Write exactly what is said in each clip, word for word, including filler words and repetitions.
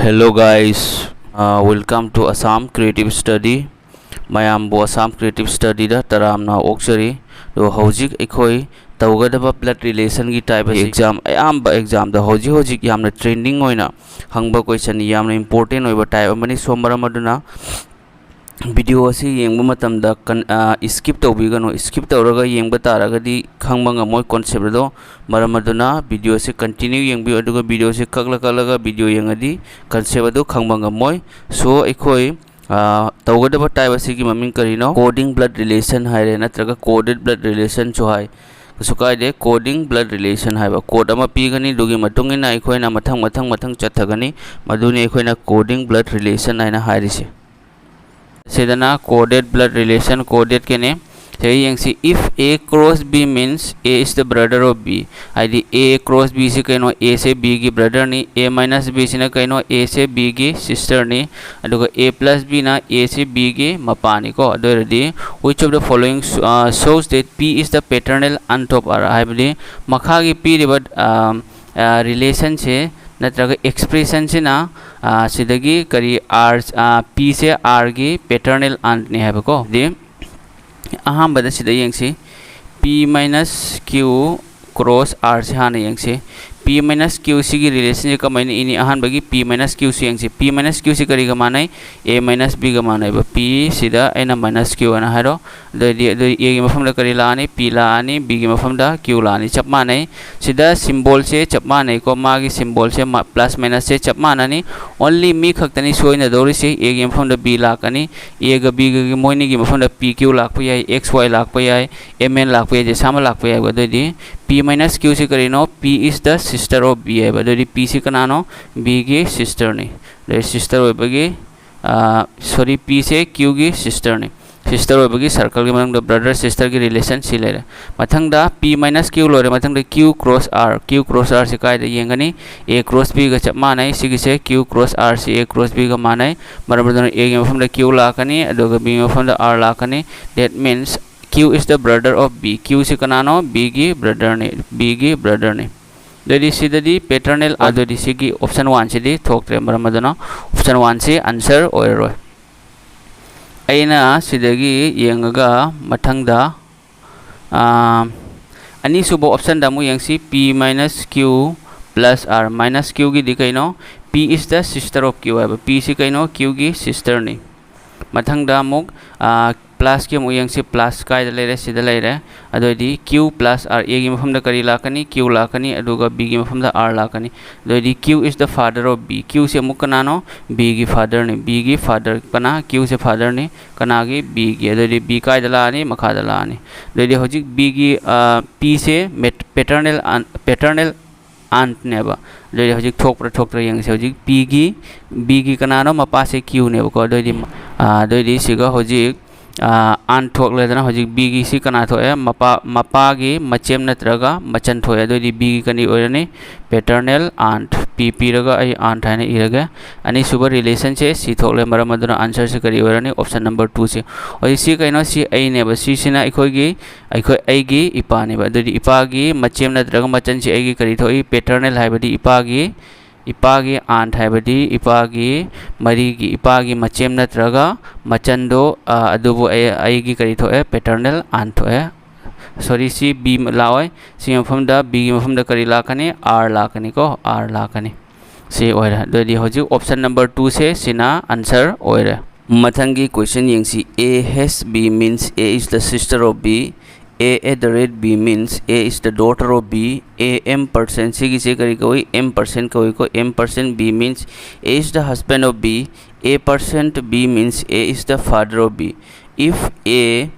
Hello guys, uh, welcome to Assam Creative Study. ꯃꯌꯥꯝꯕꯨ Assam Creative Studyꯗ ꯇꯔꯥꯝꯅ ꯑꯣꯛꯆꯔꯤ꯫ ꯑꯗꯣ ꯍꯧꯖꯤꯛ ꯑꯩꯈꯣꯏ ꯇꯧꯒꯗꯕ blood relationꯒꯤ type ꯑꯁꯤ exam, ꯑꯌꯥꯝꯕ examꯗ ꯍꯧꯖꯤꯛ ꯍꯧꯖꯤꯛ ꯌꯥꯝꯅ trending ꯑꯣꯏꯅ ꯍꯪꯕ question, ꯌꯥꯝꯅ important ꯑꯣꯏꯕ type ꯑꯃꯅꯤ꯫ So ꯃꯔꯝ ꯑꯗꯨꯅ video ꯑꯁꯤ ꯌꯦꯡꯕ ꯃꯇꯝꯗ ꯀꯟ-, ꯑ, skip ꯇꯧꯕꯤꯒꯅꯨ꯫ Skip ꯇꯧꯔꯒ ꯌꯦꯡꯕ ꯇꯥꯔꯒꯗꯤ ꯈꯪꯕ ꯉꯝꯃꯣꯏ concept ꯑꯗꯣ꯫ ꯃꯔꯝ ꯑꯗꯨꯅ video ꯑꯁꯤ continue ꯌꯦꯡꯕꯤꯌꯨ, ꯑꯗꯨꯒ video ꯑꯁꯤ ꯀꯛꯂ ꯀꯛꯂꯒ video ꯌꯦꯡꯉꯗꯤ concept ꯑꯗꯨ ꯈꯪꯕ ꯉꯝꯃꯣꯏ꯫ So ꯑꯩꯈꯣꯏ, ꯑ, ꯇꯧꯒꯗꯕ type ꯑꯁꯤꯒꯤ ꯃꯃꯤꯡ ꯀꯔꯤꯅꯣ? Coding blood relation ꯍꯥꯏꯔꯦ, ꯅꯠꯇ꯭ꯔꯒ coded blood relationꯁꯨ ꯍꯥꯏ, ꯀꯩꯁꯨ ꯀꯥꯏꯗꯦ꯫ Coding blood relation ꯍꯥꯏꯕ code ꯑꯃ ꯄꯤꯒꯅꯤ, ꯑꯗꯨꯒꯤ ꯃꯇꯨꯡ ꯏꯟꯅ ꯑꯩꯈꯣꯏꯅ ꯃꯊꯪ ꯃꯊꯪ ꯃꯊꯪ ꯆꯠꯊꯒꯅꯤ꯫ ꯃꯗꯨꯅꯤ ꯑꯩꯈꯣꯏꯅ coding blood relation ꯍꯥꯏꯅ ꯍꯥꯏꯔꯤꯁꯦ꯫ ꯁꯤꯗꯅ coded blood relation, coded ꯀꯤꯅꯦ꯫ ꯁꯤꯗ ꯌꯦꯡꯁꯤ, if A cross B means A is the brother of B, ꯍꯥꯏꯗꯤ A cross B ꯁꯤ ꯀꯩꯅꯣ? A ꯁꯦ B ꯒꯤ brotherꯅꯤ꯫ A minus B ꯁꯤꯅ ꯀꯩꯅꯣ? A ꯁꯦ B ꯒꯤ sisterꯅꯤ꯫ ꯑꯗꯨꯒ A plus B ꯅ A ꯁꯦ B ꯒꯤ ꯃꯄꯥꯅꯤꯀꯣ꯫ ꯑꯗꯨ ꯑꯣꯏꯔꯗꯤ which of the following sh-, uh, shows that P is the paternal aunt of R? ꯍꯥꯏꯕꯗꯤ ꯃꯈꯥꯒꯤ ꯄꯤꯔꯤꯕ, ꯑ, ꯑ, relationꯁꯦ ꯅꯠꯇ꯭ꯔꯒ expressionꯁꯤꯅ, ꯑ, ꯁꯤꯗꯒꯤ ꯀꯔꯤ R, ꯑ, P ꯁꯦ R ꯒꯤ paternal auntꯅꯤ ꯍꯥꯏꯕꯀꯣ꯫ ꯑꯗꯨꯗꯤ ꯑꯍꯥꯟꯕꯗ ꯁꯤꯗ ꯌꯦꯡꯁꯤ, P minus Q cross R ꯁꯤ ꯍꯥꯟꯅ ꯌꯦꯡꯁꯤ꯫ P minus Q ꯁꯤꯒꯤ relationꯁꯦ ꯀꯃꯥꯏꯅ ꯏꯅꯤ? ꯑꯍꯥꯟꯕꯒꯤ P minus Q ꯁꯤ ꯌꯦꯡꯁꯤ꯫ P minus Q ꯁꯤ ꯀꯔꯤꯒ ꯃꯥꯟꯅꯩ? A minus B ꯒ ꯃꯥꯟꯅꯩꯕ꯫ P ꯁꯤꯗ ꯑꯩꯅ minus Q ꯑꯅ ꯍꯥꯏꯔꯣ꯫ ꯑꯗꯨꯑꯣꯏꯗꯤ, ꯑꯗꯨ A ꯒꯤ ꯃꯐꯝꯗ ꯀꯔꯤ ꯂꯥꯛꯑꯅꯤ? P ꯂꯥꯛꯑꯅꯤ꯫ B ꯒꯤ ꯃꯐꯝꯗ Q ꯂꯥꯛꯑꯅꯤ꯫ ꯆꯞ ꯃꯥꯟꯅꯩ꯫ ꯁꯤꯗ symbolꯁꯦ ꯆꯞ ꯃꯥꯟꯅꯩꯀꯣ꯫ ꯃꯥꯒꯤ symbolꯁꯦ ꯃ-, plus minusꯁꯦ ꯆꯞ ꯃꯥꯟꯅꯅꯤ꯫ Only ꯃꯤ ꯈꯛꯇꯅꯤ ꯁꯣꯏꯅꯗꯧꯔꯤꯁꯦ꯫ A ꯒꯤ ꯃꯐꯝꯗ B ꯂꯥꯛꯀꯅꯤ꯫ A ꯒ B ꯒꯒꯤ ꯃꯣꯏꯅꯤꯒꯤ ꯃꯐꯝꯗ P Q ꯂꯥꯛꯄ ꯌꯥꯏ, X Y ꯂꯥꯛꯄ ꯌꯥꯏ, M N ꯂꯥꯛꯄ ꯌꯥꯏ, ꯖꯦꯁꯥ ꯑꯃ ꯂꯥꯛꯄ ꯌꯥꯏ꯫ ꯑꯗꯨꯑꯣꯏꯗꯤ P minus Q ꯁꯤ ꯀꯔꯤꯅꯣ? P is the sister of B ꯍꯥꯏꯕ꯫ ꯑꯗꯨꯑꯣꯏꯗꯤ P ꯁꯤ ꯀꯅꯥꯅꯣ? B ꯒꯤ sisterꯅꯤ꯫ ꯑꯗꯨꯗꯤ sister ꯑꯣꯏꯕꯒꯤ, ꯑ, sorry, P ꯁꯦ Q ꯒꯤ sisterꯅꯤ꯫ Sister ꯑꯣꯏꯕꯒꯤ circleꯒꯤ ꯃꯅꯨꯡꯗ brother sisterꯒꯤ relation ꯁꯤ ꯂꯩꯔꯦ꯫ ꯃꯊꯪꯗ P minus Q ꯂꯣꯏꯔꯦ, ꯃꯊꯪꯗ Q cross R꯫ Q cross R ꯁꯤ ꯀꯥꯏꯗ ꯌꯦꯡꯒꯅꯤ? A cross B ꯒ ꯆꯞ ꯃꯥꯟꯅꯩ꯫ ꯁꯤꯒꯤꯁꯦ Q cross R ꯁꯤ A cross B ꯒ ꯃꯥꯟꯅꯩ꯫ ꯃꯔꯝ ꯑꯗꯨꯅ A ꯒꯤ ꯃꯐꯝꯗ Q ꯂꯥꯛꯀꯅꯤ, ꯑꯗꯨꯒ B ꯒꯤ ꯃꯐꯝꯗ R ꯂꯥꯛꯀꯅꯤ꯫ That means Q is the brother of B꯫ Q ꯁꯤ ꯀꯅꯥꯅꯣ? B ꯒꯤ brotherꯅꯤ, B ꯒꯤ brotherꯅꯤ꯫ ꯑꯗꯨꯗꯤ ꯁꯤꯗꯗꯤ paternal, ꯑꯗꯨꯗꯤ ꯁꯤꯒꯤ option one ꯁꯤꯗꯤ ꯊꯣꯛꯇ꯭ꯔꯦ, ꯃꯔꯝ ꯑꯗꯨꯅ option one ꯁꯤ answer ꯑꯣꯏꯔꯔꯣꯏ꯫ ꯑꯩꯅ ꯁꯤꯗꯒꯤ ꯌꯦꯡꯉꯒ ꯃꯊꯪꯗ, ꯑꯥ, ꯑꯅꯤꯁꯨꯕ option ꯗ ꯑꯃꯨꯛ ꯌꯦꯡꯁꯤ, P minus Q plus R꯫ Minus Q ꯒꯤꯗꯤ ꯀꯩꯅꯣ? P is the sister of Q ꯍꯥꯏꯕ꯫ P ꯁꯤ ꯀꯩꯅꯣ? Q ꯒꯤ sister ꯅꯤ꯫ ꯃꯊꯪꯗ ꯑꯃꯨꯛ, ꯑꯥ, plus ꯀꯤ ꯑꯃꯨꯛ ꯌꯦꯡꯁꯤ꯫ Plus ꯀꯥꯏꯗ ꯂꯩꯔꯦ? ꯁꯤꯗ ꯂꯩꯔꯦ꯫ ꯑꯗꯨꯑꯣꯏꯗꯤ Q plus R, A ꯒꯤ ꯃꯐꯝꯗ ꯀꯔꯤ ꯂꯥꯛꯀꯅꯤ? Q ꯂꯥꯛꯀꯅꯤ꯫ ꯑꯗꯨꯒ B ꯒꯤ ꯃꯐꯝꯗ R ꯂꯥꯛꯀꯅꯤ꯫ ꯑꯗꯨꯑꯣꯏꯗꯤ Q is the father of B꯫ Q ꯁꯦ ꯑꯃꯨꯛ ꯀꯅꯥꯅꯣ? B ꯒꯤ father ꯅꯤ꯫ B ꯒꯤ father ꯀꯅꯥ? Q ꯁꯦ father ꯅꯤ꯫ ꯀꯅꯥꯒꯤ? B ꯒꯤ꯫ ꯑꯗꯨꯑꯣꯏꯗꯤ B ꯀꯥꯏꯗ ꯂꯥꯛꯑꯅꯤ? ꯃꯈꯥꯗ ꯂꯥꯛꯑꯅꯤ꯫ ꯑꯗꯨꯑꯣꯏꯗꯤ ꯍꯧꯖꯤꯛ B ꯒꯤ, ꯑꯥ, P ꯁꯦ mat-, paternal aunt, paternal aunt ꯅꯦꯕ꯫ ꯑꯗꯨꯑꯣꯏꯗꯤ ꯍꯧꯖꯤꯛ ꯊꯣꯛꯄ꯭ꯔꯥ ꯊꯣꯛꯇ꯭ꯔꯥ ꯌꯦꯡꯁꯤ꯫ ꯍꯧꯖꯤꯛ P ꯒꯤ, B ꯒꯤ ꯀꯅꯥꯅꯣ? ꯃꯄꯥꯁꯦ Q ꯅꯦꯕꯀꯣ꯫ ꯑꯗꯨꯑꯣꯏꯗꯤ, ꯑꯥ, ꯑꯗꯨꯑꯣꯏꯗꯤ ꯁꯤꯒ ꯍꯧꯖꯤꯛ, ꯑꯥ, aunt ꯊꯣꯛꯂꯦꯗꯅ, ꯍꯧꯖꯤꯛ B ꯒꯤ ꯁꯤ ꯀꯅꯥ ꯊꯣꯛꯑꯦ? ꯃꯄꯥ, ꯃꯄꯥꯒꯤ ꯃꯆꯦꯝ ꯅꯠꯇ꯭ꯔꯒ ꯃꯆꯟ ꯊꯣꯛꯑꯦ꯫ ꯑꯗꯨꯑꯣꯏꯗꯤ B ꯒꯤ ꯀꯔꯤ ꯑꯣꯏꯔꯅꯤ? Paternal aunt꯫ P ꯄꯤꯔꯒ ꯑꯩ aunt ꯍꯥꯏꯅ ꯏꯔꯒꯦ꯫ ꯑꯅꯤꯁꯨꯕ relation ꯁꯦ ꯁꯤ ꯊꯣꯛꯂꯦ, ꯃꯔꯝ ꯑꯗꯨꯅ answer ꯁꯦ ꯀꯔꯤ ꯑꯣꯏꯔꯅꯤ? Option number two ꯁꯦ꯫ ꯍꯧꯖꯤꯛ ꯁꯤ ꯀꯩꯅꯣ? ꯁꯤ ꯑꯩꯅꯦꯕ꯫ ꯁꯤꯁꯤꯅ ꯑꯩꯈꯣꯏꯒꯤ, ꯑꯩꯈꯣꯏ, ꯑꯩꯒꯤ ꯏꯄꯥꯅꯦꯕ꯫ ꯑꯗꯨꯗꯤ ꯏꯄꯥꯒꯤ ꯃꯆꯦꯝ ꯅꯠꯇ꯭ꯔꯒ ꯃꯆꯟꯁꯤ ꯑꯩꯒꯤ ꯀꯔꯤ ꯊꯣꯛꯏ? Paternal ꯍꯥꯏꯕꯗꯤ ꯏꯄꯥꯒꯤ, ꯏꯄꯥꯒꯤ aunt ꯍꯥꯏꯕꯗꯤ ꯏꯄꯥꯒꯤ ꯃꯔꯤꯒꯤ, ꯏꯄꯥꯒꯤ ꯃꯆꯦꯝ ꯅꯠꯇ꯭ꯔꯒ ꯃꯆꯟꯗꯣ, ꯑ, ꯑꯗꯨꯕꯨ ꯑꯩ, ꯑꯩꯒꯤ ꯀꯔꯤ ꯊꯣꯛꯑꯦ? Paternal aunt ꯊꯣꯛꯑꯦ꯫ Sorry, ꯁꯤ B ꯂꯥꯛꯑꯣꯏ꯫ ꯁꯤ ꯃꯐꯝꯗ, B ꯒꯤ ꯃꯐꯝꯗ ꯀꯔꯤ ꯂꯥꯛꯀꯅꯤ? R ꯂꯥꯛꯀꯅꯤꯀꯣ, R ꯂꯥꯛꯀꯅꯤ꯫ ꯁꯤ ꯑꯣꯏꯔꯦ꯫ ꯑꯗꯨꯑꯣꯏꯗꯤ ꯍꯧꯖꯤꯛ option number two ꯁꯦ ꯁꯤꯅ answer ꯑꯣꯏꯔꯦ꯫ ꯃꯊꯪꯒꯤ question ꯌꯦꯡꯁꯤ꯫ A has B means A is the sister of B꯫ A at the rate B means A is the daughter of B꯫ A M percent, ꯁꯤꯒꯤꯁꯦ ꯀꯔꯤ ꯀꯧꯏ? M percent ꯀꯧꯏꯀꯣ꯫ M percent B means A is the husband of B꯫ A percent B means A is the father of B꯫ If A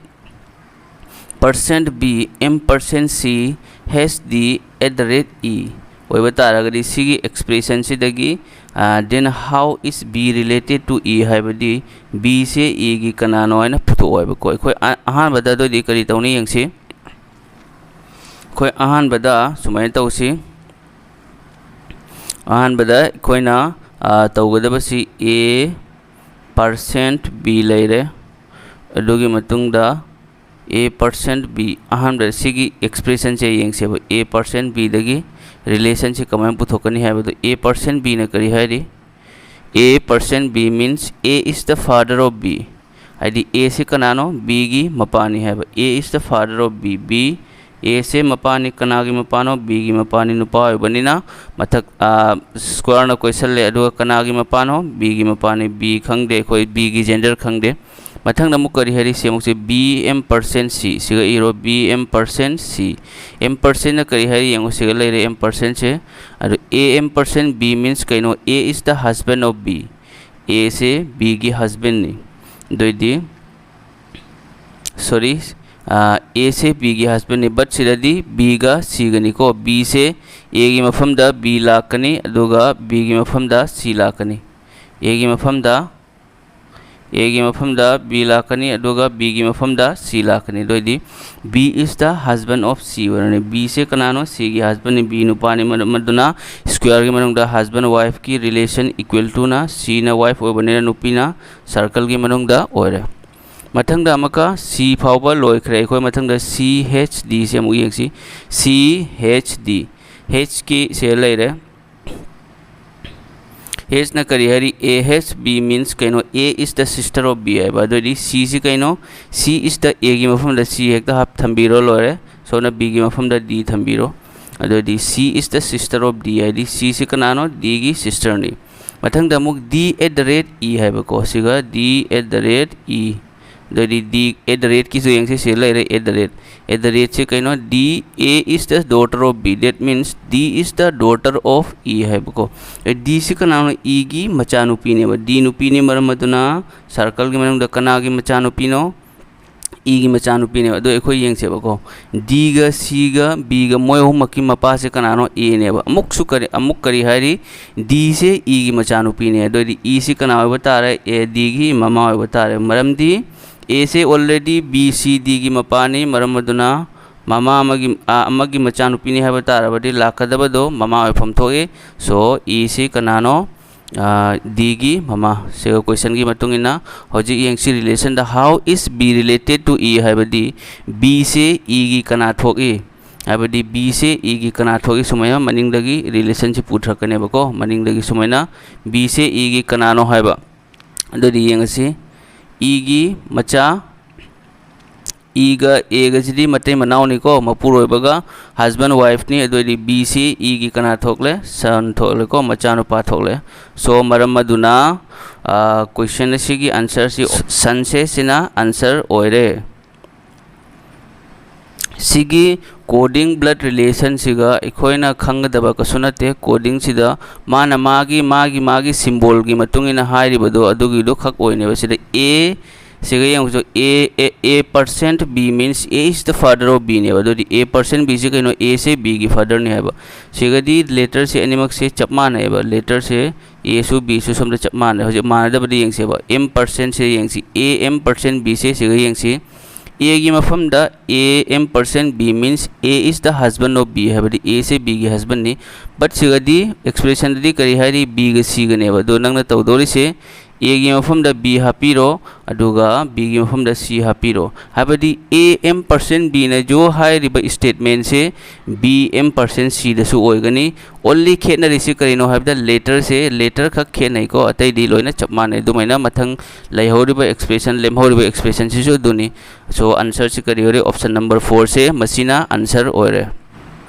percent B, M percent C has D at the rate E ꯑꯣꯏꯕ ꯇꯥꯔꯒꯗꯤ, ꯁꯤꯒꯤ expression ꯁꯤꯗꯒꯤ, ꯑ, then how is B related to E ꯍꯥꯏꯕꯗꯤ B ꯁꯦ E ꯒꯤ ꯀꯅꯥꯅꯣ ꯍꯥꯏꯅ ꯄꯨꯊꯣꯛꯑꯣ ꯍꯥꯏꯕꯀꯣ꯫ ꯑꯩꯈꯣꯏ ꯑ-, ꯑꯍꯥꯟꯕꯗ ꯑꯗꯨꯑꯣꯏꯗꯤ ꯀꯔꯤ ꯇꯧꯅꯤ ꯌꯦꯡꯁꯤ꯫ ꯑꯩꯈꯣꯏ ꯑꯍꯥꯟꯕꯗ ꯁꯨꯃꯥꯏꯅ ꯇꯧꯁꯤ꯫ ꯑꯍꯥꯟꯕꯗ ꯑꯩꯈꯣꯏꯅ, ꯑ, ꯇꯧꯒꯗꯕꯁꯤ A percent B ꯂꯩꯔꯦ꯫ ꯑꯗꯨꯒꯤ ꯃꯇꯨꯡꯗ A percent B, ꯑꯍꯥꯟꯕꯗ ꯁꯤꯒꯤ expression say ꯌꯦꯡꯁꯦꯕ꯫ A percent B ꯗꯒꯤ ꯔꯤꯂꯦꯁꯟꯁꯤ ꯀꯃꯥꯏꯅ ꯄꯨꯊꯣꯛꯀꯅꯤ ꯍꯥꯏꯕꯗꯨ, A percent B ꯅ ꯀꯔꯤ ꯍꯥꯏꯔꯤ? A percent B means A is the father of B. ꯍꯥꯏꯗꯤ A ꯁꯤ ꯀꯅꯥꯅꯣ? B ꯒꯤ ꯃꯄꯥꯅꯤ ꯍꯥꯏꯕ꯫ A is the father of B. B, A ꯁꯦ ꯃꯄꯥꯅꯤ꯫ ꯀꯅꯥꯒꯤ ꯃꯄꯥꯅꯣ? B ꯒꯤ ꯃꯄꯥꯅꯤ꯫ ꯅꯨꯄꯥ ꯑꯣꯏꯕꯅꯤꯅ ꯃꯊꯛ, ꯁ꯭ꯀ꯭ꯋꯥꯔꯅ ꯀꯣꯏꯁꯜꯂꯦ꯫ ꯑꯗꯨꯒ ꯀꯅꯥꯒꯤ ꯃꯄꯥꯅꯣ? B ꯒꯤ ꯃꯄꯥꯅꯤ꯫ B ꯈꯪꯗꯦ ꯑꯩꯈꯣꯏ, B ꯒꯤ ꯖꯦꯟꯗꯔ ꯈꯪꯗꯦ꯫ ꯃꯊꯪꯗ ꯑꯃꯨꯛ ꯀꯔꯤ ꯍꯥꯏꯔꯤ? ꯁꯤ ꯑꯃꯨꯛꯁꯦ B M percent C꯫ ꯁꯤꯒ ꯏꯔꯣ, B M percent C꯫ M percent ꯅ ꯀꯔꯤ ꯍꯥꯏꯔꯤ? ꯌꯦꯡꯉꯨ, ꯁꯤꯒ ꯂꯩꯔꯦ M percent ꯁꯦ꯫ ꯑꯗꯨ A M percent B means ꯀꯩꯅꯣ? A is the husband of B꯫ A say B ꯒꯤ husband ꯅꯤ꯫ ꯑꯗꯨꯑꯣꯏꯗꯤ, sorry, A ꯁꯦ B ꯒꯤ husband ꯅꯤ, but ꯁꯤꯗꯗꯤ B ꯒ C ꯒꯅꯤꯀꯣ꯫ B ꯁꯦ A ꯒꯤ ꯃꯐꯝꯗ B ꯂꯥꯛꯀꯅꯤ, ꯑꯗꯨꯒ B ꯒꯤ ꯃꯐꯝꯗ C ꯂꯥꯛꯀꯅꯤ꯫ A ꯒꯤ ꯃꯐꯝꯗ, A ꯒꯤ ꯃꯐꯝꯗ B ꯂꯥꯛꯀꯅꯤ, ꯑꯗꯨꯒ B ꯒꯤ ꯃꯐꯝꯗ C ꯂꯥꯛꯀꯅꯤ꯫ ꯑꯗꯨꯑꯣꯏꯗꯤ B is the husband of C ꯑꯣꯏꯔꯅꯤ꯫ B ꯁꯦ ꯀꯅꯥꯅꯣ? C ꯒꯤ husband ꯅꯤ꯫ B ꯅꯨꯄꯥꯅꯤ, ꯃꯔꯝ ꯑꯗꯨꯅ square ꯒꯤ ꯃꯅꯨꯡꯗ husband wife ꯀꯤ relation equal to ꯅ C ꯅ wife ꯑꯣꯏꯕꯅꯤꯅ ꯅꯨꯄꯤꯅ circle ꯒꯤ ꯃꯅꯨꯡꯗ ꯑꯣꯏꯔꯦ꯫ ꯃꯊꯪꯗ ꯑꯃꯨꯛꯀ C ꯐꯥꯎꯕ ꯂꯣꯏꯈ꯭ꯔꯦ꯫ ꯑꯩꯈꯣꯏ ꯃꯊꯪꯗ C H D ꯁꯦ ꯑꯃꯨꯛ ꯌꯦꯡꯁꯤ꯫ C H D꯫ H ꯀꯤ ꯁꯦ ꯂꯩꯔꯦ꯫ H ꯅ ꯀꯔꯤ ꯍꯥꯏꯔꯤ? A H B means ꯀꯩꯅꯣ? A is the sister of B ꯍꯥꯏꯕ꯫ ꯑꯗꯨꯑꯣꯏꯗꯤ C ꯁꯤ ꯀꯩꯅꯣ? C is the, A ꯒꯤ ꯃꯐꯝꯗ C ꯍꯦꯛꯇ ꯍꯥꯞ ꯊꯝꯕꯤꯔꯣ, ꯂꯣꯏꯔꯦ꯫ ꯁꯣꯝꯗ B ꯒꯤ ꯃꯐꯝꯗ D ꯊꯝꯕꯤꯔꯣ꯫ ꯑꯗꯨꯑꯣꯏꯗꯤ C is the sister of D ꯍꯥꯏꯗꯤ C ꯁꯤ ꯀꯅꯥꯅꯣ? D ꯒꯤ sister ꯅꯤ꯫ ꯃꯊꯪꯗ ꯑꯃꯨꯛ D at the rate E ꯍꯥꯏꯕꯀꯣ꯫ ꯁꯤꯒ D at the rate E꯫ ꯑꯗꯨꯑꯣꯏꯗꯤ D at the rate ꯀꯤꯁꯨ ꯌꯦꯡꯁꯤ꯫ ꯁꯤ ꯂꯩꯔꯦ, at the rate꯫ At the rate ꯁꯤ ꯀꯩꯅꯣ? D, A is the daughter of B, that means D is the daughter of E ꯍꯥꯏꯕꯀꯣ꯫ ꯑꯦ, D ꯁꯤ ꯀꯅꯥꯅꯣ? E ꯒꯤ ꯃꯆꯥꯅꯨꯄꯤꯅꯦꯕ꯫ D ꯅꯨꯄꯤꯅꯤ, ꯃꯔꯝ ꯑꯗꯨꯅ circle ꯒꯤ ꯃꯅꯨꯡꯗ ꯀꯅꯥꯒꯤ ꯃꯆꯥꯅꯨꯄꯤꯅꯣ? E ꯒꯤ ꯃꯆꯥꯅꯨꯄꯤꯅꯦꯕ꯫ ꯑꯗꯣ ꯑꯩꯈꯣꯏ ꯌꯦꯡꯁꯦꯕꯀꯣ, D ꯒ C ꯒ B ꯒ ꯃꯣꯏ ꯑꯍꯨꯝꯃꯛꯀꯤ ꯃꯄꯥꯁꯦ ꯀꯅꯥꯅꯣ? A ꯅꯦꯕ꯫ ꯑꯃꯨꯛꯁꯨ ꯀꯔꯤ, ꯑꯃꯨꯛ ꯀꯔꯤ ꯍꯥꯏꯔꯤ? D ꯁꯦ E ꯒꯤ ꯃꯆꯥꯅꯨꯄꯤꯅꯦ꯫ ꯑꯗꯨꯑꯣꯏꯗꯤ E ꯁꯤ ꯀꯅꯥ ꯑꯣꯏꯕ ꯇꯥꯔꯦ? A, D ꯒꯤ ꯃꯃꯥ ꯑꯣꯏꯕ ꯇꯥꯔꯦ꯫ ꯃꯔꯝꯗꯤ A say already B C D ꯒꯤ ꯃꯄꯥꯅꯤ, ꯃꯔꯝ ꯑꯗꯨꯅ ꯃꯃꯥ ꯑꯃꯒꯤ, ꯑ, ꯑꯃꯒꯤ ꯃꯆꯥꯅꯨꯄꯤꯅꯤ ꯍꯥꯏꯕ ꯇꯥꯔꯕꯗꯤ ꯂꯥꯛꯀꯗꯕꯗꯣ ꯃꯃꯥ ꯑꯣꯏꯐꯝ ꯊꯣꯛꯏ꯫ So, E ꯁꯤ ꯀꯅꯥꯅꯣ? ꯑ, D ꯒꯤ ꯃꯃꯥ꯫ ꯁꯤꯒ question ꯒꯤ ꯃꯇꯨꯡ ꯏꯟꯅ ꯍꯧꯖꯤꯛ ꯌꯦꯡꯁꯤ relation the, how is B related to E ꯍꯥꯏꯕꯗꯤ B ꯁꯦ E ꯒꯤ ꯀꯅꯥ ꯊꯣꯛꯏ? ꯍꯥꯏꯕꯗꯤ ꯕꯤꯁꯦ ꯏꯒꯤ ꯀꯅꯥ ꯊꯣꯛꯏ? ꯁꯨꯃꯥꯏꯅ ꯃꯅꯤꯡꯗꯒꯤ ꯔꯤꯂꯦꯁꯟꯁꯤꯞ ꯄꯨꯊꯔꯛꯀꯅꯦꯕꯀꯣ꯫ ꯃꯅꯤꯡꯗꯒꯤ ꯁꯨꯃꯥꯏꯅ ꯕꯤꯁꯦ ꯏꯒꯤ ꯀꯅꯥꯅꯣ ꯍꯥꯏꯕ꯫ ꯑꯗꯨꯗꯤ ꯌꯦꯡꯉꯁꯤ꯫ ꯏꯒꯤ ꯃꯆꯥ, ꯏꯒ ꯑꯦꯒꯁꯤꯗꯤ ꯃꯇꯩ ꯃꯅꯥꯎꯅꯤꯀꯣ, ꯃꯄꯨꯔꯣꯏꯕꯒ ꯍꯁꯕꯦꯟ ꯋꯥꯏꯐꯅꯤ꯫ ꯑꯗꯨ ꯑꯣꯏꯗꯤ ꯕꯤꯁꯤ ꯏꯒꯤ ꯀꯅꯥ ꯊꯣꯛꯂꯦ? ꯁꯟ ꯊꯣꯛꯂꯦꯀꯣ, ꯃꯆꯥꯅꯨꯄꯥ ꯊꯣꯛꯂꯦ꯫ ꯁꯣ ꯃꯔꯝ ꯑꯗꯨꯅ ꯀꯣꯏꯁꯟ ꯑꯁꯤꯒꯤ ꯑꯟꯁꯔꯁꯤ ꯁꯟꯁꯦ, ꯁꯤꯅ ꯑꯟꯁꯔ ꯑꯣꯏꯔꯦ꯫ ꯁꯤꯒꯤ ꯀꯣꯗꯤꯡ ꯕ꯭ꯂꯠ ꯔꯤꯂꯦꯁꯟꯁꯤꯒ ꯑꯩꯈꯣꯏꯅ ꯈꯪꯒꯗꯕ ꯀꯩꯁꯨ ꯅꯠꯇꯦ꯫ ꯀꯣꯗꯤꯡꯁꯤꯗ ꯃꯥꯅ ꯃꯥꯒꯤ ꯃꯥꯒꯤ ꯃꯥꯒꯤ ꯁꯤꯝꯕꯣꯜꯒꯤ ꯃꯇꯨꯡ ꯏꯟꯅ ꯍꯥꯏꯔꯤꯕꯗꯣ ꯑꯗꯨꯒꯤꯗꯣ ꯈꯛ ꯑꯣꯏꯅꯦꯕ꯫ ꯁꯤꯗ ꯑꯦ ꯁꯤꯒ ꯌꯦꯡꯕꯁꯨ ꯑꯦ, ꯑꯦ, A percent B means A is the father of B ꯅꯦꯕ꯫ ꯑꯗꯨꯗꯤ A percent B ꯁꯤ ꯀꯩꯅꯣ? ꯑꯦꯁꯦ ꯕꯤꯒꯤ ꯐꯥꯗꯔꯅꯤ ꯍꯥꯏꯕ꯫ ꯁꯤꯒꯗꯤ ꯂꯦꯇꯔꯁꯦ ꯑꯅꯤꯃꯛꯁꯦ ꯆꯞ ꯃꯥꯟꯅꯩꯑꯕ꯫ ꯂꯦꯇꯔꯁꯦ ꯑꯦꯁꯨ ꯕꯤꯁꯨ ꯁꯣꯝꯗ ꯆꯞ ꯃꯥꯟꯅꯩ꯫ ꯍꯧꯖꯤꯛ ꯃꯥꯟꯅꯗꯕꯗꯤ ꯌꯦꯡꯁꯦꯕ꯫ M percent ꯁꯦ ꯌꯦꯡꯁꯤ꯫ A M percent B ꯁꯦ ꯁꯤꯒ ꯌꯦꯡꯁꯤ꯫ ꯑꯦꯒꯤ ꯃꯐꯝꯗ A M percent B means A is the husband of B ꯍꯥꯏꯕꯗꯤ ꯑꯦꯁꯦ ꯕꯤꯒꯤ ꯍꯁꯕꯦꯟꯅꯤ꯫ ꯕꯠ ꯁꯤꯒꯗꯤ ꯑꯦꯛꯁꯄ꯭ꯔꯦꯁꯟꯗꯗꯤ ꯀꯔꯤ ꯍꯥꯏꯔꯤ? ꯕꯤꯒ ꯁꯤꯒꯅꯦꯕ꯫ ꯑꯗꯣ ꯅꯪꯅ ꯇꯧꯗꯧꯔꯤꯁꯦ ꯑꯦꯒꯤ ꯃꯐꯝꯗ ꯕꯤ ꯍꯥꯞꯄꯤꯔꯣ, ꯑꯗꯨꯒ ꯕꯤꯒꯤ ꯃꯐꯝꯗ ꯁꯤ ꯍꯥꯞꯄꯤꯔꯣ꯫ ꯍꯥꯏꯕꯗꯤ A M percent B ꯅ ꯖꯣ ꯍꯥꯏꯔꯤꯕ ꯁ꯭ꯇꯦꯠꯃꯦꯟꯁꯦ B M percent C ꯗꯁꯨ ꯑꯣꯏꯒꯅꯤ꯫ ꯑꯣꯟꯂꯤ ꯈꯦꯠꯅꯔꯤꯁꯤ ꯀꯔꯤꯅꯣ ꯍꯥꯏꯕꯗ ꯂꯦꯇꯔꯁꯦ, ꯂꯦꯇꯔ ꯈꯛ ꯈꯦꯠꯅꯩꯀꯣ, ꯑꯇꯩꯗꯤ ꯂꯣꯏꯅ ꯆꯞ ꯃꯥꯟꯅꯩ꯫ ꯑꯗꯨꯃꯥꯏꯅ ꯃꯊꯪ ꯂꯩꯍꯧꯔꯤꯕ ꯑꯦꯛꯁꯄ꯭ꯔꯦꯁꯟ, ꯂꯦꯝꯍꯧꯔꯤꯕ ꯑꯦꯛꯁꯄ꯭ꯔꯦꯁꯟꯁꯤꯁꯨ ꯑꯗꯨꯅꯤ꯫ ꯁꯣ ꯑꯟꯁꯔꯁꯤ ꯀꯔꯤ ꯑꯣꯏꯔꯦ? ꯑꯣꯞꯁꯟ ꯅꯝꯕꯔ ꯐꯣꯔꯁꯦ ꯃꯁꯤꯅ ꯑꯟꯁꯔ ꯑꯣꯏꯔꯦ꯫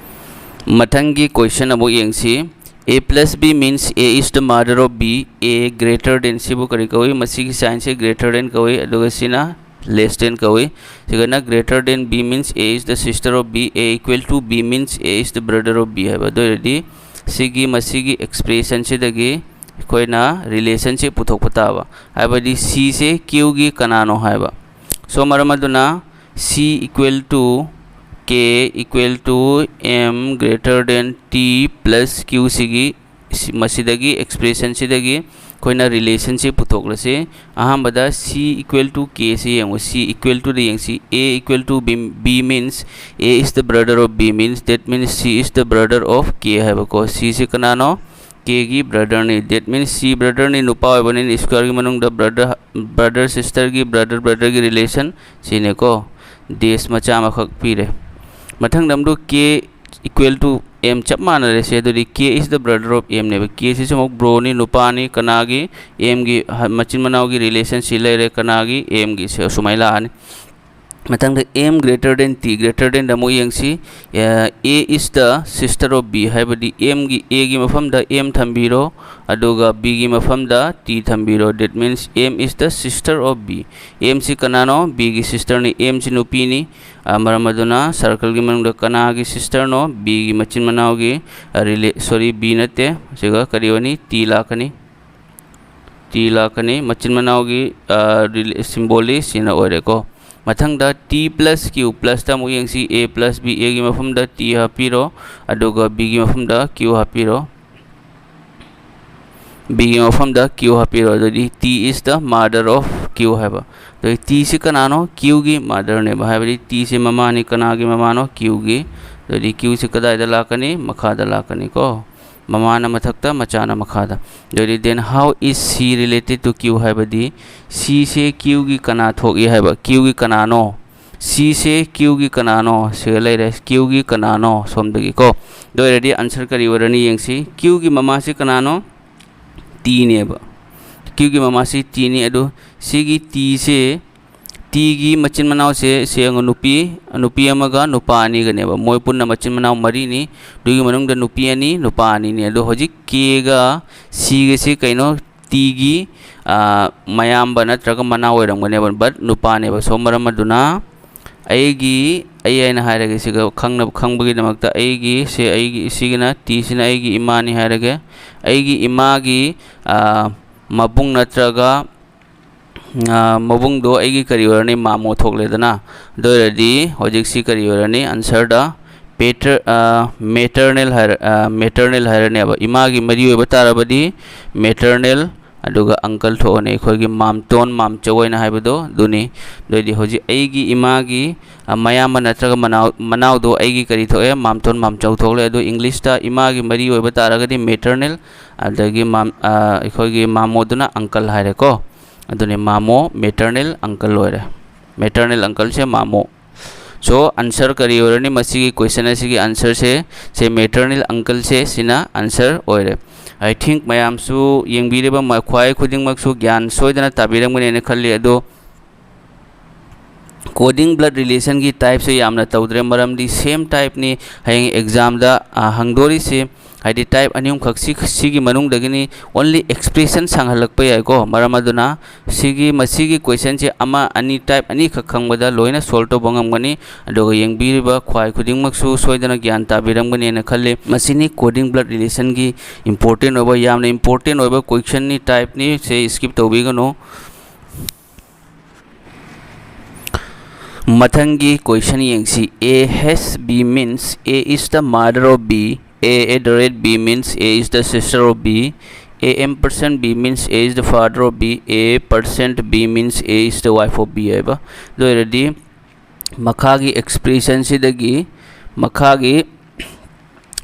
ꯃꯊꯪꯒꯤ ꯀꯣꯏꯁꯟ ꯑꯃꯨꯛ ꯌꯦꯡꯁꯤ꯫ A plus B means A is the mother of B, A greater than ꯁꯤꯕꯨ ꯀꯔꯤ ꯀꯧꯏ? ꯃꯁꯤꯒꯤ ꯁꯥꯏꯟꯁꯦ greater than ꯀꯧꯏ꯫ ꯑꯗꯨꯒ ꯁꯤꯅ less than ꯀꯧꯏ꯫ ꯁꯤꯒꯅ greater than B means A is the sister of B, A equal to B means A is the brother of B ꯍꯥꯏꯕ꯫ ꯑꯗꯨ ꯑꯣꯏꯔꯗꯤ ꯁꯤꯒꯤ ꯃꯁꯤꯒꯤ ꯑꯦꯛꯁꯄ꯭ꯔꯦꯁꯟꯁꯤꯗꯒꯤ ꯑꯩꯈꯣꯏꯅ ꯔꯤꯂꯦꯁꯟꯁꯤꯞ ꯄꯨꯊꯣꯛꯄ ꯇꯥꯕ꯫ ꯍꯥꯏꯕꯗꯤ ꯁꯤꯁꯦ ꯀ꯭ꯌꯨꯒꯤ ꯀꯅꯥꯅꯣ ꯍꯥꯏꯕ꯫ ꯁꯣ ꯃꯔꯝ ꯑꯗꯨꯅ C equal to K equal to M greater than T plus Q ꯁꯤꯒꯤ ꯁꯤ-, ꯃꯁꯤꯗꯒꯤ ꯑꯦꯛꯁꯄ꯭ꯔꯦꯁꯟꯁꯤꯗꯒꯤ ꯑꯩꯈꯣꯏꯅ ꯔꯤꯂꯦꯁꯟꯁꯤꯞ ꯄꯨꯊꯣꯛꯂꯁꯤ꯫ ꯑꯍꯥꯟꯕꯗ C equal to K ꯁꯤ ꯌꯦꯡꯉꯨ꯫ C equal to ꯗ ꯌꯦꯡꯁꯤ꯫ A equal to B, B means A is the brother of B means that means C is the brother of K ꯍꯥꯏꯕꯀꯣ꯫ ꯁꯤꯁꯤ ꯀꯅꯥꯅꯣ? ꯀꯦꯒꯤ ꯕ꯭ꯔꯗꯔꯅꯤ꯫ That means C ꯕ꯭ꯔꯗꯔꯅꯤ, ꯅꯨꯄꯥ ꯑꯣꯏꯕꯅꯤꯅ ꯁ꯭ꯀ꯭ꯋꯦꯔꯒꯤ ꯃꯅꯨꯡꯗ ꯕ꯭ꯔꯗꯔ, ꯕ꯭ꯔꯗꯔ ꯁꯤꯁꯇꯔꯒꯤ, ꯕ꯭ꯔꯗꯔ ꯕ꯭ꯔꯗꯔꯒꯤ ꯔꯤꯂꯦꯁꯟ ꯁꯤꯅꯦꯀꯣ꯫ ꯗꯦꯁ ꯃꯆꯥ ꯑꯃꯈꯛ ꯄꯤꯔꯦ꯫ ꯃꯊꯪꯗ ꯑꯃꯨꯛ K equal to M ꯆꯞ ꯃꯥꯟꯅꯔꯦ ꯁꯦ꯫ ꯑꯗꯨꯗꯤ K is the brother of M ꯅꯦꯕ꯫ K ꯁꯤꯁꯨ ꯑꯃꯨꯛ bro ꯅꯤ, ꯅꯨꯄꯥꯅꯤ꯫ ꯀꯅꯥꯒꯤ? M ꯒꯤ ꯍ-, ꯃꯆꯤꯟ ꯃꯅꯥꯎꯒꯤ relation ꯁꯤ ꯂꯩꯔꯦ꯫ ꯀꯅꯥꯒꯤ? M ꯒꯤ꯫ ꯁꯦ ꯁꯨꯃꯥꯏꯅ ꯂꯥꯛꯑꯅꯤ꯫ ꯃꯊꯪꯗ M greater than T, greater than ꯗ ꯑꯃꯨꯛ ꯌꯦꯡꯁꯤ꯫ ꯑ, A is the sister of B ꯍꯥꯏꯕꯗꯤ M ꯒꯤ, A ꯒꯤ ꯃꯐꯝꯗ M ꯊꯝꯕꯤꯔꯣ, ꯑꯗꯨꯒ B ꯒꯤ ꯃꯐꯝꯗ T ꯊꯝꯕꯤꯔꯣ꯫ That means M is the sister of B. M ꯁꯤ ꯀꯅꯥꯅꯣ? B ꯒꯤ sister ꯅꯤ꯫ M ꯁꯤ ꯅꯨꯄꯤꯅꯤ꯫ ꯑ, ꯃꯔꯝ ꯑꯗꯨꯅ circle ꯒꯤ ꯃꯅꯨꯡꯗ ꯀꯅꯥꯒꯤ sister ꯅꯣ? B ꯒꯤ ꯃꯆꯤꯟ ꯃꯅꯥꯎꯒꯤ, ꯑ, rela-, sorry, B ꯅꯠꯇꯦ, ꯁꯤꯒ ꯀꯔꯤ ꯑꯣꯏꯅꯤ? T ꯂꯥꯛꯀꯅꯤ꯫ T ꯂꯥꯛꯀꯅꯤ꯫ ꯃꯆꯤꯟ ꯃꯅꯥꯎꯒꯤ, ꯑ, rela-, symbol ꯗꯤ ꯁꯤꯅ ꯑꯣꯏꯔꯦꯀꯣ꯫ ꯃꯊꯪꯗ T plus Q, plus ꯇ ꯑꯃꯨꯛ ꯌꯦꯡꯁꯤ꯫ A plus B, A ꯒꯤ ꯃꯐꯝꯗ T ꯍꯥꯞꯄꯤꯔꯣ, ꯑꯗꯨꯒ B ꯒꯤ ꯃꯐꯝꯗ Q ꯍꯥꯞꯄꯤꯔꯣ꯫ B ꯒꯤ ꯃꯐꯝꯗ Q ꯍꯥꯞꯄꯤꯔꯣ꯫ ꯑꯗꯨꯗꯤ T is the mother of Q ꯍꯥꯏꯕ꯫ ꯑꯗꯨꯗꯤ T ꯁꯤ ꯀꯅꯥꯅꯣ? Q ꯒꯤ mother ꯅꯦꯕ꯫ ꯍꯥꯏꯕꯗꯤ T ꯁꯤ ꯃꯃꯥꯅꯤ꯫ ꯀꯅꯥꯒꯤ ꯃꯃꯥꯅꯣ? Q ꯒꯤ꯫ ꯑꯗꯨꯗꯤ Q ꯁꯤ ꯀꯗꯥꯏꯗ ꯂꯥꯛꯀꯅꯤ? ꯃꯈꯥꯗ ꯂꯥꯛꯀꯅꯤꯀꯣ꯫ ꯃꯃꯥꯅ ꯃꯊꯛꯇ, ꯃꯆꯥꯅ ꯃꯈꯥꯗ꯫ ꯑꯗꯨꯗꯤ then how is C related to Q ꯍꯥꯏꯕꯗꯤ C ꯁꯦ Q ꯒꯤ ꯀꯅꯥ ꯊꯣꯛꯏ ꯍꯥꯏꯕ? Q ꯒꯤ ꯀꯅꯥꯅꯣ? C ꯁꯦ Q ꯒꯤ ꯀꯅꯥꯅꯣ? ꯁꯤꯗ ꯂꯩꯔꯦ, Q ꯒꯤ ꯀꯅꯥꯅꯣ ꯁꯣꯝꯗꯒꯤꯀꯣ꯫ ꯑꯗꯨ ꯑꯣꯏꯔꯗꯤ answer ꯀꯔꯤ ꯑꯣꯏꯔꯅꯤ ꯌꯦꯡꯁꯤ꯫ Q ꯒꯤ ꯃꯃꯥꯁꯤ ꯀꯅꯥꯅꯣ? T ꯅꯦꯕ꯫ Q ꯒꯤ ꯃꯃꯥꯁꯤ T ꯅꯤ꯫ ꯑꯗꯨ ꯁꯤꯒꯤ T ꯁꯦ, T ꯒꯤ ꯃꯆꯤꯟ ꯃꯅꯥꯎꯁꯦ ꯁꯦ ꯌꯦꯡꯉꯨ, ꯅꯨꯄꯤ, ꯅꯨꯄꯤ ꯑꯃꯒ ꯅꯨꯄꯥ ꯑꯅꯤꯒꯅꯦꯕ꯫ ꯃꯣꯏ ꯄꯨꯟꯅ ꯃꯆꯤꯟ ꯃꯅꯥꯎ ꯃꯔꯤꯅꯤ꯫ ꯑꯗꯨꯒꯤ ꯃꯅꯨꯡꯗ ꯅꯨꯄꯤ ꯑꯅꯤ, ꯅꯨꯄꯥ ꯑꯅꯤꯅꯤ꯫ ꯑꯗꯣ ꯍꯧꯖꯤꯛ K ꯒ C ꯒꯁꯤ ꯀꯩꯅꯣ? T ꯒꯤ, ꯑ, ꯃꯌꯥꯝꯕ ꯅꯠꯇ꯭ꯔꯒ ꯃꯅꯥꯎ ꯑꯣꯏꯔꯝꯒꯅꯦꯕ, but ꯅꯨꯄꯥꯅꯦꯕ꯫ ꯁꯣꯝ ꯃꯔꯝ ꯑꯗꯨꯅ ꯑꯩꯒꯤ, ꯑꯩ ꯍꯥꯏꯅ ꯍꯥꯏꯔꯒꯦ, ꯁꯤꯒ ꯈꯪꯅꯕ, ꯈꯪꯕꯒꯤꯗꯃꯛꯇ ꯑꯩꯒꯤ, ꯁꯦ ꯑꯩꯒꯤ, ꯁꯤꯒꯤꯅ, T ꯁꯤꯅ ꯑꯩꯒꯤ ꯏꯃꯥꯅꯤ ꯍꯥꯏꯔꯒꯦ꯫ ꯑꯩꯒꯤ ꯏꯃꯥꯒꯤ, ꯑ, ꯃꯕꯨꯡ ꯅꯠꯇ꯭ꯔꯒ, ꯑ, ꯃꯕꯨꯡꯗꯣ ꯑꯩꯒꯤ ꯀꯔꯤ ꯑꯣꯏꯔꯅꯤ? ꯃꯥꯃꯣ ꯊꯣꯛꯂꯦꯗꯅ꯫ ꯑꯗꯨ ꯑꯣꯏꯔꯗꯤ ꯍꯧꯖꯤꯛꯁꯤ ꯀꯔꯤ ꯑꯣꯏꯔꯅꯤ? Answer ꯗ pater-, ꯑ, maternal ꯍꯥꯏꯔ-, ꯑ, maternal ꯍꯥꯏꯔꯅꯦꯕ꯫ ꯏꯃꯥꯒꯤ ꯃꯔꯤ ꯑꯣꯏꯕ ꯇꯥꯔꯕꯗꯤ maternal, ꯑꯗꯨꯒ uncle ꯊꯣꯛꯑꯅꯤ, ꯑꯩꯈꯣꯏꯒꯤ ꯃꯥꯝꯇꯣꯟ ꯃꯥꯝꯆꯧ ꯍꯥꯏꯅ ꯍꯥꯏꯕꯗꯣ ꯑꯗꯨꯅꯤ꯫ ꯑꯗꯨ ꯑꯣꯏꯔꯗꯤ ꯍꯧꯖꯤꯛ ꯑꯩꯒꯤ ꯏꯃꯥꯒꯤ, ꯑ, ꯃꯌꯥꯝꯕ ꯅꯠꯇ꯭ꯔꯒ ꯃꯅꯥꯎ-, ꯃꯅꯥꯎꯗꯣ ꯑꯩꯒꯤ ꯀꯔꯤ ꯊꯣꯛꯑꯦ? ꯃꯥꯝꯇꯣꯟ ꯃꯥꯝꯆꯧ ꯊꯣꯛꯂꯦ꯫ ꯑꯗꯣ English ꯇ ꯏꯃꯥꯒꯤ ꯃꯔꯤ ꯑꯣꯏꯕ ꯇꯥꯔꯒꯗꯤ maternal, ꯑꯗꯒꯤ ꯃꯥꯝ-, ꯑ, ꯑꯩꯈꯣꯏꯒꯤ ꯃꯥꯃꯣꯗꯨꯅ uncle ꯍꯥꯏꯔꯦꯀꯣ꯫ ꯑꯗꯨꯅꯤ ꯃꯥꯃꯣ, maternal uncle ꯑꯣꯏꯔꯦ꯫ Maternal uncle ꯁꯦ ꯃꯥꯃꯣ꯫ So, answer ꯀꯔꯤ ꯑꯣꯏꯔꯅꯤ? ꯃꯁꯤꯒꯤ question ꯑꯁꯤꯒꯤ answer ꯁꯦ, ꯁꯦ maternal uncle ꯁꯦ, ꯁꯤꯅ answer ꯑꯣꯏꯔꯦ꯫ I think ꯃꯌꯥꯝꯁꯨ ꯌꯦꯡꯕꯤꯔꯤꯕ ꯃ-, ꯈ꯭ꯋꯥꯏ ꯈꯨꯗꯤꯡꯃꯛꯁꯨ ꯒ꯭ꯌꯥꯟ ꯁꯣꯏꯗꯅ ꯇꯥꯕꯤꯔꯝꯒꯅꯤ ꯍꯥꯏꯅ ꯈꯜꯂꯤ꯫ ꯑꯗꯣ, coding blood relation ꯒꯤ type ꯁꯦ ꯌꯥꯝꯅ ꯇꯧꯗ꯭ꯔꯦ, ꯃꯔꯝꯗꯤ same type ꯅꯤ ꯍꯌꯦꯡ exam ꯗ, ꯑ, ꯍꯪꯗꯣꯔꯤꯁꯦ꯫ ꯍꯥꯏꯗꯤ type ꯑꯅꯤ ꯑꯍꯨꯝꯈꯛ ꯁꯤ, ꯁꯤꯒꯤ ꯃꯅꯨꯡꯗꯒꯤꯅꯤ, only expression ꯁꯥꯡꯍꯜꯂꯛꯄ ꯌꯥꯏꯀꯣ꯫ ꯃꯔꯝ ꯑꯗꯨꯅ ꯁꯤꯒꯤ, ꯃꯁꯤꯒꯤ question ꯁꯦ ꯑꯃ, ꯑꯅꯤ, type ꯑꯅꯤꯈꯛ ꯈꯪꯕꯗ ꯂꯣꯏꯅ solve ꯇꯧꯕ ꯉꯝꯒꯅꯤ꯫ ꯑꯗꯨꯒ ꯌꯦꯡꯕꯤꯔꯤꯕ ꯈ꯭ꯋꯥꯏ ꯈꯨꯗꯤꯡꯃꯛꯁꯨ ꯁꯣꯏꯗꯅ ꯒ꯭ꯌꯥꯟ ꯇꯥꯕꯤꯔꯝꯒꯅꯤ ꯍꯥꯏꯅ ꯈꯜꯂꯤ꯫ ꯃꯁꯤꯅꯤ coding blood relation ꯒꯤ important ꯑꯣꯏꯕ, ꯌꯥꯝꯅ important ꯑꯣꯏꯕ question ꯅꯤ, type ꯅꯤ, ꯁꯦ skip ꯇꯧꯕꯤꯒꯅꯨ꯫ ꯃꯊꯪꯒꯤ question ꯌꯦꯡꯁꯤ꯫ A has B means A is the mother of B, A at the rate B means A is the sister of B, A ampersand B means A is the father of B, A percent B means A is the wife of B ꯍꯥꯏꯕ꯫ ꯑꯗꯨ ꯑꯣꯏꯔꯗꯤ ꯃꯈꯥꯒꯤ expression ꯁꯤꯗꯒꯤ, ꯃꯈꯥꯒꯤ,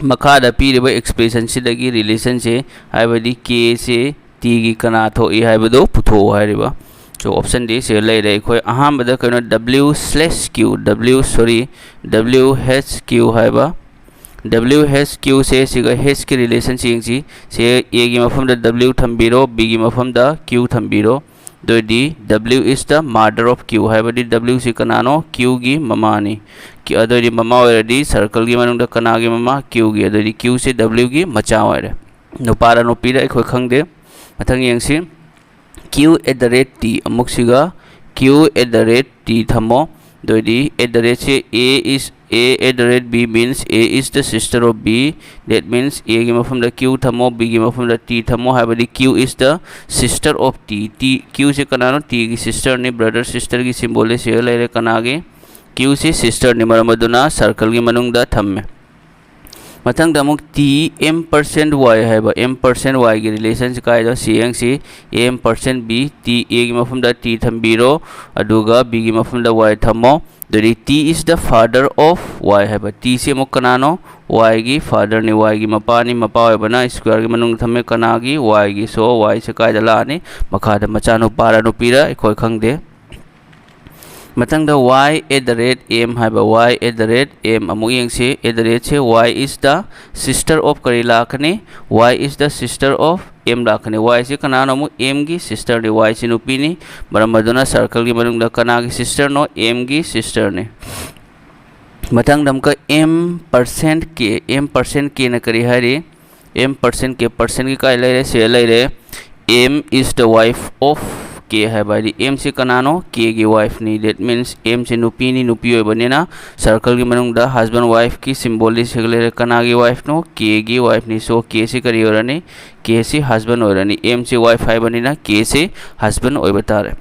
ꯃꯈꯥꯗ ꯄꯤꯔꯤꯕ expression ꯁꯤꯗꯒꯤ relation ꯁꯦ, ꯍꯥꯏꯕꯗꯤ K ꯁꯦ T ꯒꯤ ꯀꯅꯥ ꯊꯣꯛꯏ ꯍꯥꯏꯕꯗꯨ ꯄꯨꯊꯣꯛꯎ ꯍꯥꯏꯔꯤꯕ꯫ So, option D ꯁꯤꯗ ꯂꯩꯔꯦ꯫ ꯑꯩꯈꯣꯏ ꯑꯍꯥꯟꯕꯗ ꯀꯩꯅꯣ W slash Q, W, sorry, W H Q ꯍꯥꯏꯕ, W H Q ꯁꯦ ꯁꯤꯒ H ꯀꯤ relation ꯁꯤ ꯌꯦꯡꯁꯤ꯫ ꯁꯦ A ꯒꯤ ꯃꯐꯝꯗ W ꯊꯝꯕꯤꯔꯣ, B ꯒꯤ ꯃꯐꯝꯗ Q ꯊꯝꯕꯤꯔꯣ꯫ ꯑꯗꯨ ꯑꯣꯏꯔꯗꯤ W is the mother of Q ꯍꯥꯏꯕꯗꯤ W ꯁꯤ ꯀꯅꯥꯅꯣ? Q ꯒꯤ ꯃꯃꯥꯅꯤ꯫ Q, ꯑꯗꯨ ꯑꯣꯏꯔꯗꯤ ꯃꯃꯥ ꯑꯣꯏꯔꯗꯤ circle ꯒꯤ ꯃꯅꯨꯡꯗ ꯀꯅꯥꯒꯤ ꯃꯃꯥ? Q ꯒꯤ꯫ ꯑꯗꯨ ꯑꯣꯏꯔꯗꯤ Q ꯁꯤ W ꯒꯤ ꯃꯆꯥ ꯑꯣꯏꯔꯦ꯫ ꯅꯨꯄꯥꯔ ꯅꯨꯄꯤꯔ ꯑꯩꯈꯣꯏ ꯈꯪꯗꯦ꯫ ꯃꯊꯪ ꯌꯦꯡꯁꯤ꯫ Q at the rate T, ꯑꯃꯨꯛꯁꯤꯒ Q at the rate T ꯊꯝꯃꯣ꯫ ꯑꯗꯨ ꯑꯣꯏꯔꯗꯤ at the rate say A is, A at the rate B means A is the sister of B, that means A ꯒꯤ ꯃꯐꯝꯗ Q ꯊꯝꯃꯣ, B ꯒꯤ ꯃꯐꯝꯗ T ꯊꯝꯃꯣ, ꯍꯥꯏꯕꯗꯤ Q is the sister of T꯫ T, Q ꯁꯦ ꯀꯅꯥꯅꯣ? T ꯒꯤ sister ꯅꯤ, brother sister ꯒꯤ symbol ꯁꯤꯗ ꯂꯩꯔꯦ꯫ ꯀꯅꯥꯒꯤ? Q ꯁꯤ sister ꯅꯤ, ꯃꯔꯝ ꯑꯗꯨꯅ circle ꯒꯤ ꯃꯅꯨꯡꯗ ꯊꯝꯃꯦ꯫ ꯃꯊꯪꯗ ꯑꯃꯨꯛ T ampersand Y ꯍꯥꯏꯕ, ampersand Y ꯒꯤ relation ꯁꯤ ꯀꯥꯏꯗ? ꯁꯤ ꯌꯦꯡꯁꯤ꯫ A ampersand B, T, A ꯒꯤ ꯃꯐꯝꯗ T ꯊꯝꯕꯤꯔꯣ, ꯑꯗꯨꯒ B ꯒꯤ ꯃꯐꯝꯗ Y ꯊꯝꯃꯣ꯫ ꯑꯗꯨꯗꯤ T is the father of Y ꯍꯥꯏꯕ, T ꯁꯤ ꯑꯃꯨꯛ ꯀꯅꯥꯅꯣ? Y ꯒꯤ father ꯅꯤ, Y ꯒꯤ ꯃꯄꯥꯅꯤ꯫ ꯃꯄꯥ ꯑꯣꯏꯕꯅ square ꯒꯤ ꯃꯅꯨꯡꯗ ꯊꯝꯃꯦ꯫ ꯀꯅꯥꯒꯤ? Y ꯒꯤ꯫ So, Y ꯁꯦ ꯀꯥꯏꯗ ꯂꯥꯛꯑꯅꯤ? ꯃꯈꯥꯗ꯫ ꯃꯆꯥꯅꯨꯄꯥꯔ ꯅꯨꯄꯤꯔ ꯑꯩꯈꯣꯏ ꯈꯪꯗꯦ꯫ ꯃꯊꯪꯗ y at the rate m ꯍꯥꯏꯕ, y at the rate m ꯑꯃꯨꯛ ꯌꯦꯡꯁꯤ꯫ At the rate say y is the sister of ꯀꯔꯤ ꯂꯥꯛꯀꯅꯤ? Y is the sister of m ꯂꯥꯛꯀꯅꯤ꯫ Y ꯁꯤ ꯀꯅꯥꯅꯣ? ꯑꯃꯨꯛ m ꯒꯤ sister ꯅꯤ꯫ Y ꯁꯤ ꯅꯨꯄꯤꯅꯤ꯫ ꯃꯔꯝ ꯑꯗꯨꯅ circle ꯒꯤ ꯃꯅꯨꯡꯗ ꯀꯅꯥꯒꯤ sister ꯅꯣ? M ꯒꯤ sister ꯅꯤ꯫ ꯃꯊꯪꯗ ꯑꯃꯨꯛꯀ m percent k, m percent k ꯅ ꯀꯔꯤ ꯍꯥꯏꯔꯤ? M percent k, percent ꯒꯤ ꯀꯥꯏ ꯂꯩꯔꯦ? ꯁꯤꯗ ꯂꯩꯔꯦ꯫ M is the wife of k ꯍꯥꯏꯕ ꯍꯥꯏꯗꯤ m ꯁꯤ ꯀꯅꯥꯅꯣ? K ꯒꯤ wife ꯅꯤ꯫ That means m ꯁꯤ ꯅꯨꯄꯤꯅꯤ, ꯅꯨꯄꯤ ꯑꯣꯏꯕꯅꯤꯅ circle ꯒꯤ ꯃꯅꯨꯡꯗ husband wife ꯀꯤ symbol ꯗꯤ ꯁꯤꯒ ꯂꯩꯔꯦ꯫ ꯀꯅꯥꯒꯤ wife ꯅꯣ? K ꯒꯤ wife ꯅꯤ꯫ So k ꯁꯤ ꯀꯔꯤ ꯑꯣꯏꯔꯅꯤ? K ꯁꯤ husband ꯑꯣꯏꯔꯅꯤ꯫ M ꯁꯤ wife ꯍꯥꯏꯕꯅꯤꯅ k ꯁꯤ husband ꯑꯣꯏꯕ ꯇꯥꯔꯦ꯫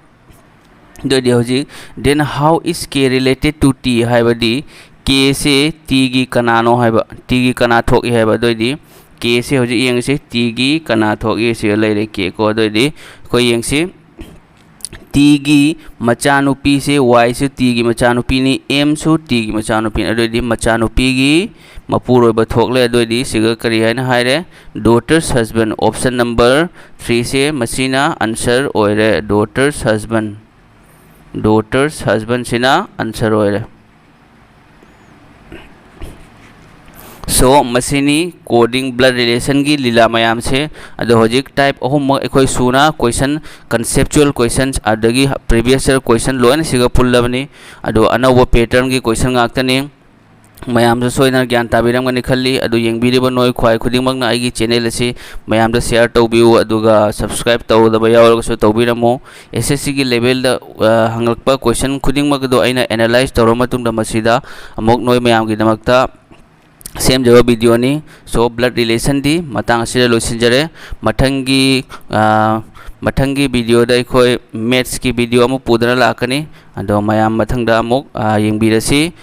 ꯑꯗꯨ ꯑꯣꯏꯗꯤ ꯍꯧꯖꯤꯛ, then how is k related to t ꯍꯥꯏꯕꯗꯤ k ꯁꯦ t ꯒꯤ ꯀꯅꯥꯅꯣ ꯍꯥꯏꯕ, t ꯒꯤ ꯀꯅꯥ ꯊꯣꯛꯏ ꯍꯥꯏꯕ꯫ ꯑꯗꯨ ꯑꯣꯏꯗꯤ k ꯁꯦ ꯍꯧꯖꯤꯛ ꯌꯦꯡꯉꯁꯤ, t ꯒꯤ ꯀꯅꯥ ꯊꯣꯛꯏ? ꯁꯤꯗ ꯂꯩꯔꯦ k ꯀꯣ꯫ ꯑꯗꯨ ꯑꯣꯏꯗꯤ ꯑꯩꯈꯣꯏ ꯌꯦꯡꯁꯤ, t ꯒꯤ ꯃꯆꯥꯅꯨꯄꯤꯁꯦ, y ꯁꯨ t ꯒꯤ ꯃꯆꯥꯅꯨꯄꯤꯅꯤ, m ꯁꯨ t ꯒꯤ ꯃꯆꯥꯅꯨꯄꯤꯅꯤ꯫ ꯑꯗꯨ ꯑꯣꯏꯗꯤ ꯃꯆꯥꯅꯨꯄꯤꯒꯤ ꯃꯄꯨꯔꯣꯏꯕ ꯊꯣꯛꯂꯦ꯫ ꯑꯗꯨ ꯑꯣꯏꯗꯤ ꯁꯤꯒ ꯀꯔꯤ ꯍꯥꯏꯅ ꯍꯥꯏꯔꯦ? Daughter's husband꯫ Option number three ꯁꯦ ꯃꯁꯤꯅ answer ꯑꯣꯏꯔꯦ, daughter's husband꯫ Daughter's husband ꯁꯤꯅ answer ꯑꯣꯏꯔꯦ꯫ So, ꯃꯁꯤꯅꯤ coding blood relation ꯒꯤ ꯂꯤꯂꯥ ꯃꯌꯥꯝꯁꯦ꯫ ꯑꯗꯣ ꯍꯧꯖꯤꯛ type ꯑꯍꯨꯝꯃꯛ ꯑꯩꯈꯣꯏ ꯁꯨꯅ question, conceptual questions, ꯑꯗꯒꯤ previous year question ꯂꯣꯏꯅ ꯁꯤꯒ ꯄꯨꯜꯂꯕꯅꯤ꯫ ꯑꯗꯣ ꯑꯅꯧꯕ pattern ꯒꯤ question ꯉꯥꯛꯇꯅꯤ꯫ ꯃꯌꯥꯝꯁꯨ ꯁꯣꯏꯗꯅ ꯒ꯭ꯌꯥꯟ ꯇꯥꯕꯤꯔꯝꯒꯅꯤ ꯈꯜꯂꯤ꯫ ꯑꯗꯨ ꯌꯦꯡꯕꯤꯔꯤꯕ ꯅꯣꯏ ꯈ꯭ꯋꯥꯏ ꯈꯨꯗꯤꯡꯃꯛꯅ ꯑꯩꯒꯤ channel ꯑꯁꯤ ꯃꯌꯥꯝꯗ share ꯇꯧꯕꯤꯌꯨ, ꯑꯗꯨꯒ subscribe ꯇꯧꯗꯕ ꯌꯥꯎꯔꯒꯁꯨ ꯇꯧꯕꯤꯔꯝꯃꯨ꯫ S S C ꯒꯤ level ꯗ, ꯑ, ꯍꯪꯂꯛꯄ question ꯈꯨꯗꯤꯡꯃꯛ ꯑꯗꯨ ꯑꯩꯅ analyze ꯇꯧꯔꯕ ꯃꯇꯨꯡꯗ ꯃꯁꯤꯗ ꯑꯃꯨꯛ ꯅꯣꯏ ꯃꯌꯥꯝꯒꯤꯗꯃꯛꯇ ꯁꯦꯝꯖꯕ video ꯅꯤ꯫ So, blood relation ꯗꯤ ꯃꯇꯥꯡ ꯑꯁꯤꯗ ꯂꯣꯏꯁꯤꯟꯖꯔꯦ꯫ ꯃꯊꯪꯒꯤ, ꯑ, ꯃꯊꯪꯒꯤ video ꯗ ꯑꯩꯈꯣꯏ maths ꯀꯤ video ꯑꯃ ꯄꯨꯗꯨꯅ ꯂꯥꯛꯀꯅꯤ꯫ ꯑꯗꯣ ꯃꯌꯥꯝ ꯃꯊꯪꯗ ꯑꯃꯨꯛ, ꯑ, ꯌꯦꯡꯕꯤꯔꯁꯤ꯫